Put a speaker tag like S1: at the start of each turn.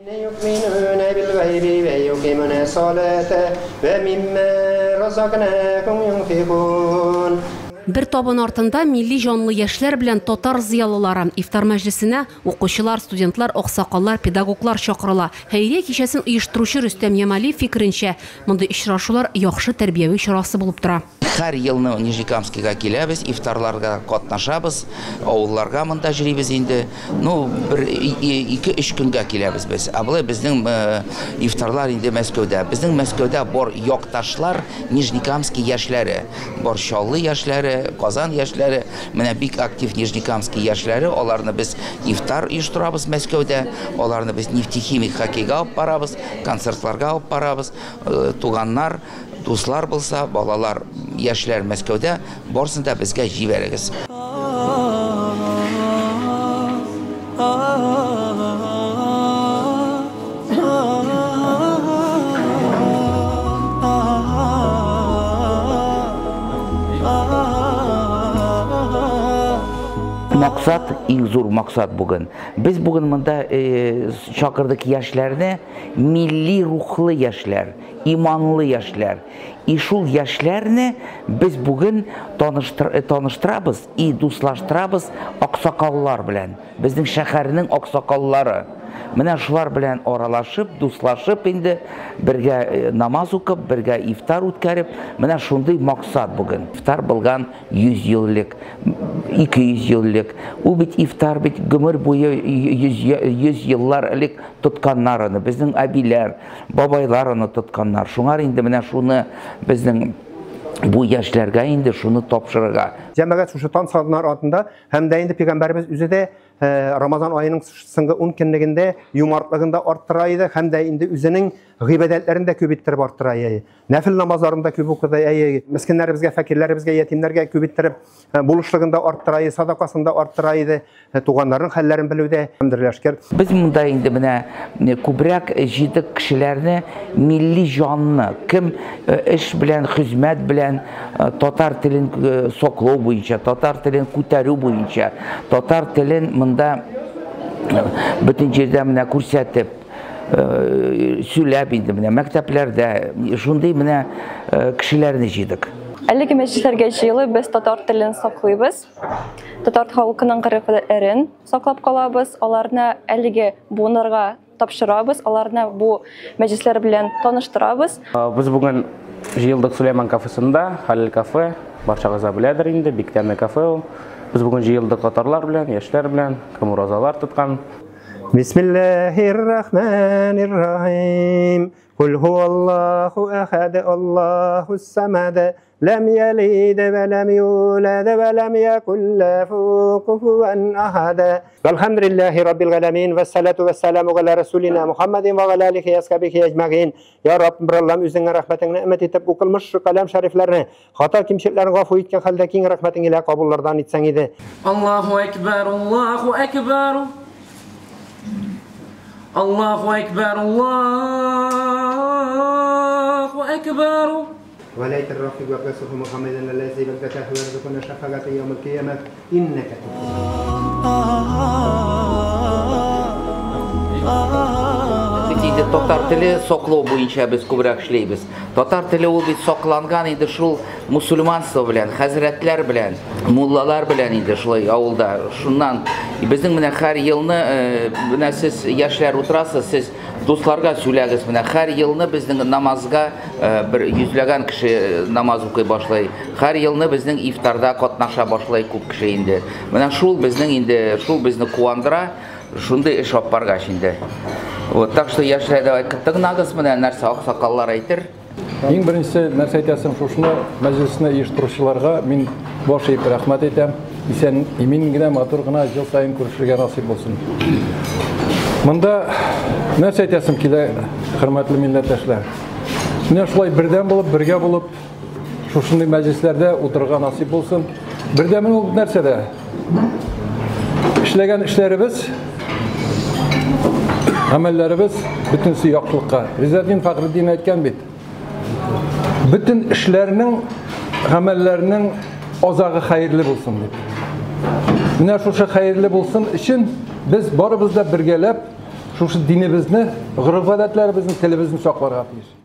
S1: يؤمنون بالغيب ويقيمون الصلاة ومما رزقناهم ينفقون.
S2: Бер табын артында милли җанлы яшьләр белән татар зыялылары. Ифтар мәҗлесенә укучылар, студентлар, аксакаллар, педагоглар чакырыла. Хәйрия кичәсен оештыручы Рөстәм Ямалиев фикеренчә, мондый очрашулар яхшы тәрбияви чарасы булып тора.
S3: Һәр елны Нижнекамскига киләбез, ифтарларга катнашабыз, авылларга монда йөрибез инде. Ну, бер 2-3 көнгә киләбез без. Ә болай безнең ифтарлар инде Мәскәүдә. Безнең Мәскәүдә бар якташлар, Нижнекамский яшьләре, бар Чаллы яшьләре, Казан яшьләре, менә бик актив Нижнекамский яшьләре, аларны без ифтар оештырабыз Мәскәүдә, аларны без нефтехимик хоккейга алып барабыз, концертларга алып барабыз, туганнар, дуслар булса, балалар, яшьләр Мәскәүдә, барсын да безгә җибәрегез. Максат, иң зур максат бүген. Без бүген монда чакырдык яшьләрне, милли рухлы яшьләр, иманлы яшьләр. И шул яшьләрне без бүген таныштырабыз и дуслаштырабыз аксакаллар белән. Безнең шәһәрнең аксакаллары. Менә шулар белән аралашып, дуслашып инде бергә намаз укып, бергә ифтар үткәреп, менә шундый максат бүген. Ифтар булган 100 ел элек, 200 ел элек. Ул бит ифтар бит гомер буе 100 еллар элек тотканнар аны. Безнең әбиләр, бабайлар аны тотканнар. Шуңар инде менә шуны безнең бу яшьләргә инде шуны тапшырырга.
S1: Җәмәгать шушы таң саннар артында һәм дә инде пәйгамбәребез үзе дә Рамазан аеның соңгы 10 көнлегендә юмартлыгын да арттыра иде һәм дә инде үзенең гыйбадәтләрен дә күп иттереп арттыра иде. Нәфил намазларын да күп укыды иде. Мискиннәребезгә, фәкыйрьләребезгә, ятимнәргә күп иттереп булышлыгын да арттыра иде, садакасын да арттыра иде. Туганнарның хәлләрен белүдә әлхәмдүлилләһ шөкер.
S3: Без монда инде менә күбрәк җыйдык кешеләрне, милли җанны, кем эш белән, хезмәт белән татар телен саклау буенча, татар телен күтәрү буенча, татар телен монда бөтен җирдә менә күрсәтеп, сөйләп инде менә мәктәпләрдә шундый менә кешеләрне җыйдык.
S4: Әлеге мәҗлесләргә җыелып без татар телен саклыйбыз. Татар халкының гореф-гадәтләрен саклап калабыз, аларны әлеге буыннарга тапшырабыз, аларны бу мәҗлесләр белән таныштырабыз.
S5: Без бүген җыелдык Сөләйман кафесында, Хәлил кафе, барчагыз да беләдер инде, бик тәмле кафе ул. Без бүген җыелдык татарлар белән, яшьләр белән, кем уразалар тоткан.
S1: Бисмиллаһир-рахманир-рахим. Кул хуаллаху ахад, Аллахус самад, лам ялид ва лам юлад ва лам якул лаху куфуан ахад. Вальхамдулиллахи раббил аламин, вассалату вассаламу аля расулина Мухаммадин ва аля алихи асхабихи ажмаин. Я Рабб, бер Аллам, үзеңнең рәхмәтеңне өмет итеп укылмыш калам шәрифләрне, хата кимчелекләрен гафу иткән хәлдә киң рәхмәтең илә кабуллардан итсәң иде.
S6: Аллаһу акбар, Аллаһу акбар. Аллаһу акбар, Аллаһу акбар.
S1: ولاية الرفيق وقاسه محمدا الذي بلغته ويرزقنا شفاعة يوم القيامة إنك
S3: Инде татар теле саклау буенча без күбрәк эшләйбез. Татар теле ул бит сакланган инде шул мусульманство белән, хәзрәтләр белән, муллалар белән инде шулай авылда. Шуннан безнең менә һәр елны, менә сез яшьләр утырасыз, сез дусларга сөйләгез, менә һәр елны безнең намазга бер йөзләгән кеше намаз укый башлый. Һәр елны безнең ифтарда катнаша башлый күп кеше инде. Менә шул безнең инде, шул безне куандыра. Шундый эш алып баргач инде. Вот, так что яшьләр давай тыңнагыз, менә нәрсә аксакаллар әйтер.
S7: Иң беренче нәрсә әйтәсем, шушыны мәҗлесне оештыручыларга мин баш иеп рәхмәт әйтәм. Исән, имин генә, матур гына ел саен күрешергә насыйп булсын. Монда нәрсә әйтәсем килә, хөрмәтле милләттәшләр. Менә шулай бердәм булып, бергә булып, шушындый мәҗлесләрдә утырырга насыйп булсын. Бердәм ул нәрсәдә? Эшләгән эшләребез, гамәлләребез бөтенесе яхшылыкка. Ризаэддин Фәхретдин әйткән бит. Бөтен эшләрнең, гамәлләрнең азагы хәерле булсын дип. Менә шушы хәерле булсын өчен без барыбыз да бергәләп шушы динебезне, гореф-гадәтләребезне, телебезне сакларга тиеш.